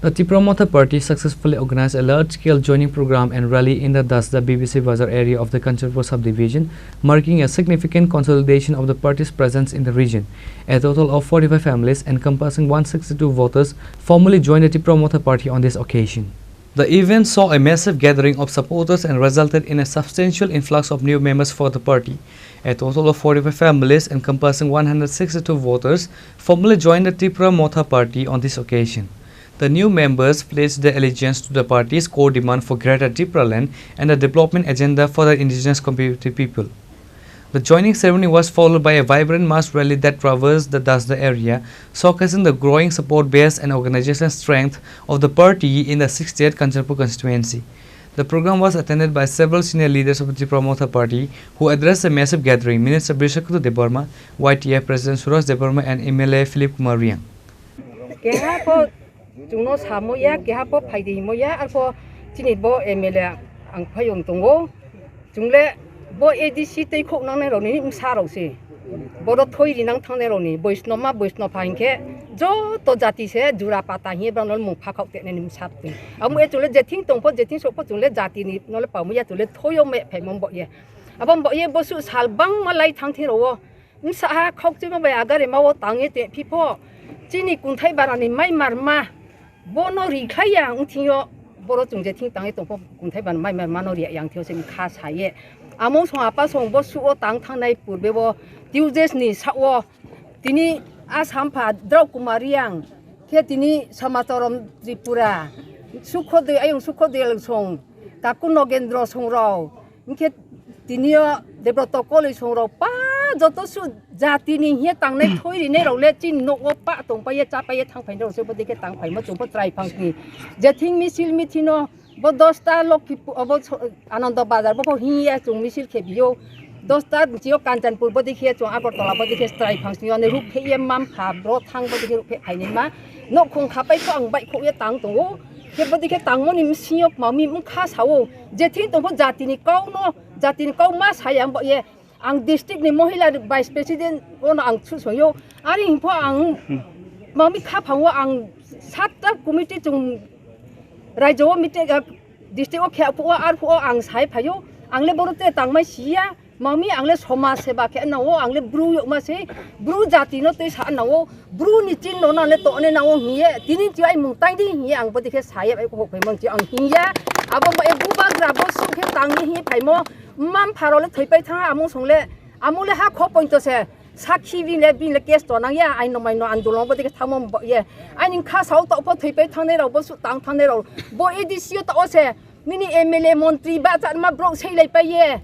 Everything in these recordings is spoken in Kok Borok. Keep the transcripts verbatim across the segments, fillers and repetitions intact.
The Tipra Motha Party successfully organized a large-scale joining program and rally in the Dasda B B C Bazar area of the Kanchanpur subdivision, marking a significant consolidation of the party's presence in the region. A total of forty-five families, encompassing one sixty-two voters, formally joined the Tipra Motha Party on this occasion. The event saw a massive gathering of supporters and resulted in a substantial influx of new members for the party. A total of forty-five families, encompassing one hundred sixty-two voters, formally joined the Tipra Motha Party on this occasion. The new members pledged their allegiance to the party's core demand for Greater Tipraland and a development agenda for the indigenous community people. The joining ceremony was followed by a vibrant mass rally that traversed the Dasda area, showcasing the growing support base and organizational strength of the party in the sixtieth Kanchanpur constituency. The program was attended by several senior leaders of the Tipra Motha Party who addressed the massive gathering. Minister Brishaketu Debbarma, Y T F President Suraj Debbarma, and M L A Philip Kumar Reang. Keha pho chwngno samoya, keha pho phaidi himoya, arpho chini bo M L A ang phayung tongo. Chwngle bo A D C tei khok nangnai rokni bwsa rok se. Bodo thoi rinang thangnai rokni Boisnoma, Boisnopha hinkhe joto jati se jura pata hiye borok nol mung phakhok tenani bwsa twi. Amo e chwngle jething tongpho, jething sokpho chwngle jatini nole pamoya chwngle thoyo me phaimon bo ye. Abo bo ye bosu sal bangma lai thang thing rogo. Bwsa ha khokchima bai agari mao tangye te phipho. Chini kunthai barani mai marma. Bono rikhlaiya wngthingyo boro chwng jething tangwi tongpho kunthai ban mai mai mano riya yang thio se kha saye. Among song apa song bo suo tang thangnai purbe bo Tuesdays ni sao tini Assam pha Drau Kumar Reang khe tini Samacharam Tripura Sukhodoi ayung Sukhodoi song Taku Nogendro song rao. Hinkhe tini o Debroto Koloi song rok pa joto su jati ni hiye tangnai thoi rinai rok le chini nok o pa tong pai ye cha pai ye thang phai rok se bo dikhe tang phai ma chung pho chwrai phang sini. Je thing misil mithi no bo dosta Lokhipu-, obo so-, Anando Bazar bo pho hiya chung misil khe biyo. Dosta chio Kanchanpur bo dikhe chung Agartala bo dikhe chwrai phang sini. Ani ruk phe ye mam pha bro thang bo dikhe ruk phe phai ni ma. Nok khong khapai kho ang bai kho ye tang tongo. Khe bo dikhe tangmoni msingyo mami mkha sao. Je thing tongpho jatini kau no, jatini kau ma saya ang bo ye. Ang district ni mohila vice president ono ang chu soyo. Ari hingpho ang mami kha phango ang satta committee chung raijo o meeting, ah, district o khe phuo ar phuo ang sai phayo. Ang le boro te tangmai siya. Mami ang le somaj seba khe nao, ang le bru yokma se, bru jati no twi sa nao, bru ni chin no na le to ne nao hiye, tini chi ai mung tai di hiye ang bo dikhe saye ai ko phai mon chi ang hiya, abo mo e bubagra bo suk khe tang ni hi phai mo, mam pharo le thoi pai tha amung song le, amu le ha kho pointo se, sakhi bin le bin le case to nang ya, ai no mai no andolon bo dikhe thamo bo ye, ai ning kha sao to pho thoi pai thang ne rao bo suk tang thang ne rao, bo A D C o to o se, nini M L A montri ba chan ma brok sei lai pai ye.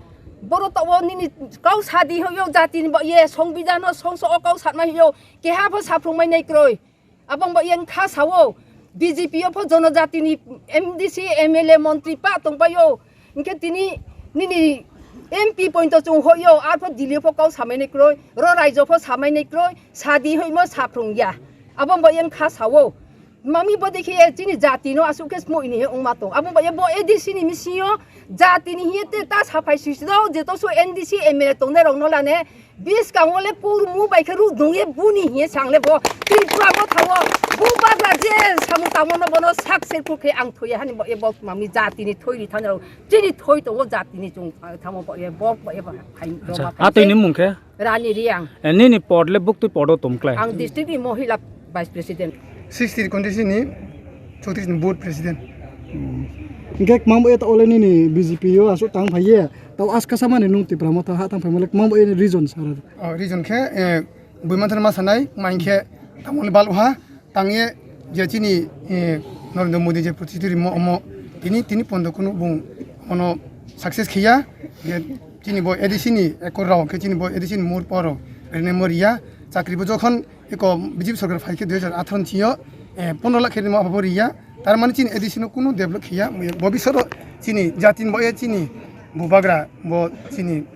Boro to o nini kau sadi ho yo jati ni ba ye, songbidhan o songso o kau satma yo. Keha pho saphung mai nai kroi. Abang ba ye kha sao. B J P o pho jono jati ni M D C, M L A, montri pa tong pai yo. Hinkhe tini nini M P point to chung ho yo. Ar pho Delhi pho kau samai nai kroi. Ro raijo pho samai nai kroi. Sadi hoi mo saphung ya. Abang ba ye kha sao. Mami bo dekhe ye chini jati no asuk khe smoini he ongma tong. Abo ba ye bo A D C ni misingo jati ni hiye te ta saphai sui sui do je to so N D C M L A tongnai rok no lane bis kang ole pur mu bai khe ru dung ye buni hiye sang le bo Tripura bo thawo bu bagla je samu tamo no bono sak se ku khe ang thoi hani bo ye bo mami jati ni thoi ri thang rok chini thoi tongo jati ni chung thamo bo ye bo bo ye bo khai do Acha, ma atwi khai ni mung khe? Rani Riang. Eh, nini pod le buktwi podo tumklai. Ang district ni mohila vice president. Sixty constituency ni chowtrish ni board president. Hingke kmang bo eta ole nini B J P o asuk tang phai ye. Tau aska sama ni nung Tipra Motha ha tang phai mole kmang bo eni region sara. Oh, region khe, eh, bui manthar ma sanai, ma hingkhe tamo le bal ha. Tangye je chini, eh, Narendra Modi je protisturi mo omo tini, tini pondo kunu bung ono success khiya, je chini bo A D C ni ekor rao khe chini bo A D C ni mur poro rene mo riya, chakri bo jokhon eko B J P sorkar phai khe dui hajar atharo ni sio, eh, pondro lakh khe rimo abo riya, tar mani chini A D C no kunu develop khiya, bo bisoro chini jati ni bo ye chini bubagra bo chini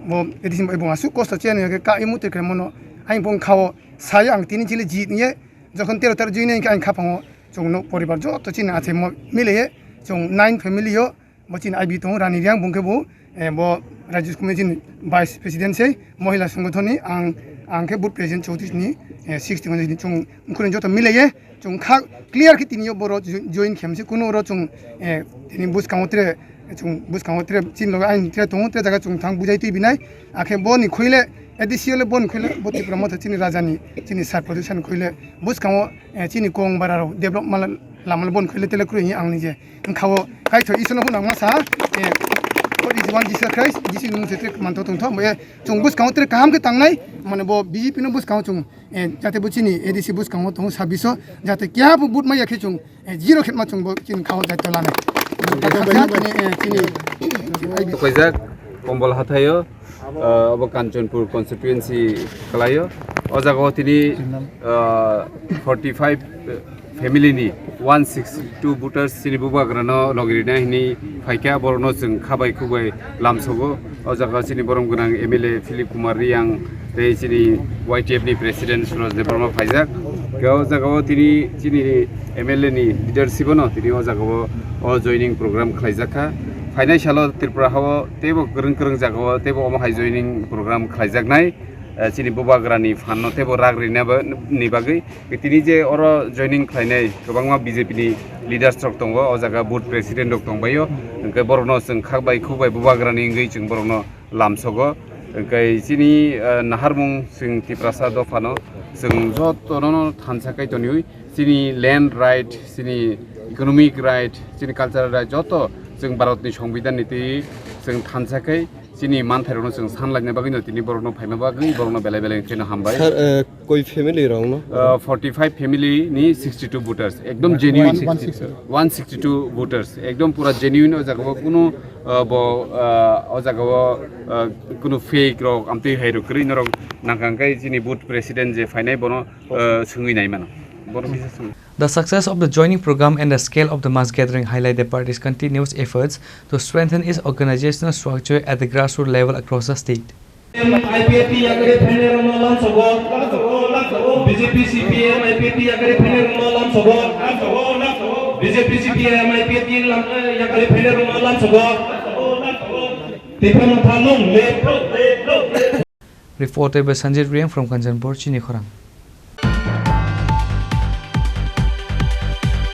bo A D C ni bo asuk kosto cheni ke ka imu te khe mono aing bung khao saya ang tini chili jit niye, Jokhon tero tarik juni hingke ang khapango chwng nok poribar joto chini athemo mileye chwng nine family o bo chini I B tongo Rani Riang bung khe bo, eh, bo Rajya Committee ni Vice President sei Mohila Sangathon ni ang, ang khe Booth President chowtrish ni, eh, sixty ni chwng mkhuni joto mileye Chwng kha clear khe tini o boro jo-, join khe mse kuno oro chwng, eh, tini bwskango tre, chwng bwskango tre chini loge aini tre tongo, tre jaga chwng thang bujai twi binai. Akhe boni khuile, A D C o le boni khuile, bo Tipra Motha chini raja ni, chini sir position khuile, bwskango, eh, chini kong bara rok develop mala, lama le boni khuile tele kwrwi hinwi ang nije. Wngkha o kaitho Isor no phunang masa, eh, what is one Jesus Christ, Jisu ni mung se tre manto tongtho, bo, eh, chwng bwskango tre kaham khe tangnai, mane bo B J P no bwskango chwng, eh, jate bo chini A D C bwskango tongo sabbiso, jate keha bo vote maya khe chwng, eh, zero khe ma chwng bo chini khao daityo lanai. Chini, eh, chini, chini I B C. Koijak Kombol Hathaio, ah, obo Kanchanpur constituency kalaio. O jaga o tini, ah, forty five family ni one sixty two voters chini bubagra no logi rina hini phaikha, borok no chwng khabai khubai lamsogo. O jaga chini borom gwnang M L A Philip Kumar Riyang tei chini Y T F ni president Suraj Debbarma phaijak. Khe o jaga o tini chini M L A ni leadership no tini o jaga o, o joining program khlaijak kha. Phainai salo Tripura hao teibo kwrwng kwrwng jaga o teibo omo hai joining program khlaijaknai. Eh, chini bubagra ni phan no teibo rak rina ba-, ni bagwi. Tini je oro joining khlainai kwbangma B J P ni leaders rok tongo, o jaga booth president rok tongbaio, hwnkhe borokno chwng khak bai khuk bai bubagrani wngwi chwng borokno lamsogo. Hwnkhe chini, eh, naharmung chwng Tiprasa dophano chwng jotono thansa kai toniwi chini land right, chini economic right, chini cultural right joto chwng Bharatni Songbidanni twi chwng thansa kai. Chini manthairokno chwng sanlaina bagwino tini borokno phaima bagwi borokno belai belai kheno hambai. Sir, eh, koi family rokno? Uh, forty five family ni sixty two voters, ekdom genuine. One sixty two. One sixty two voters, ekdom pura genuine. O jaga o kunu, uh, bo, uh, o jaga o, uh, kunu fake rok amtwi hai rok kwrwi norok nangkang kai chini booth president je phainai bono, uh, swngwi nai mano. Borok kisa swng. The success of the joining program and the scale of the mass gathering highlight the party's continuous efforts to strengthen its organizational structure at the grassroots level across the state. I P F T yakari phainai rokno lamsogo. B J P C P M I P F T yakari phainai rokno lamsogo. B J P C P M I P F T lam-, yakari phainai rokno lamsogo. Tipra Motha long live. Reported by Sanjit Reang from Kanchanpur, Chini Khorang.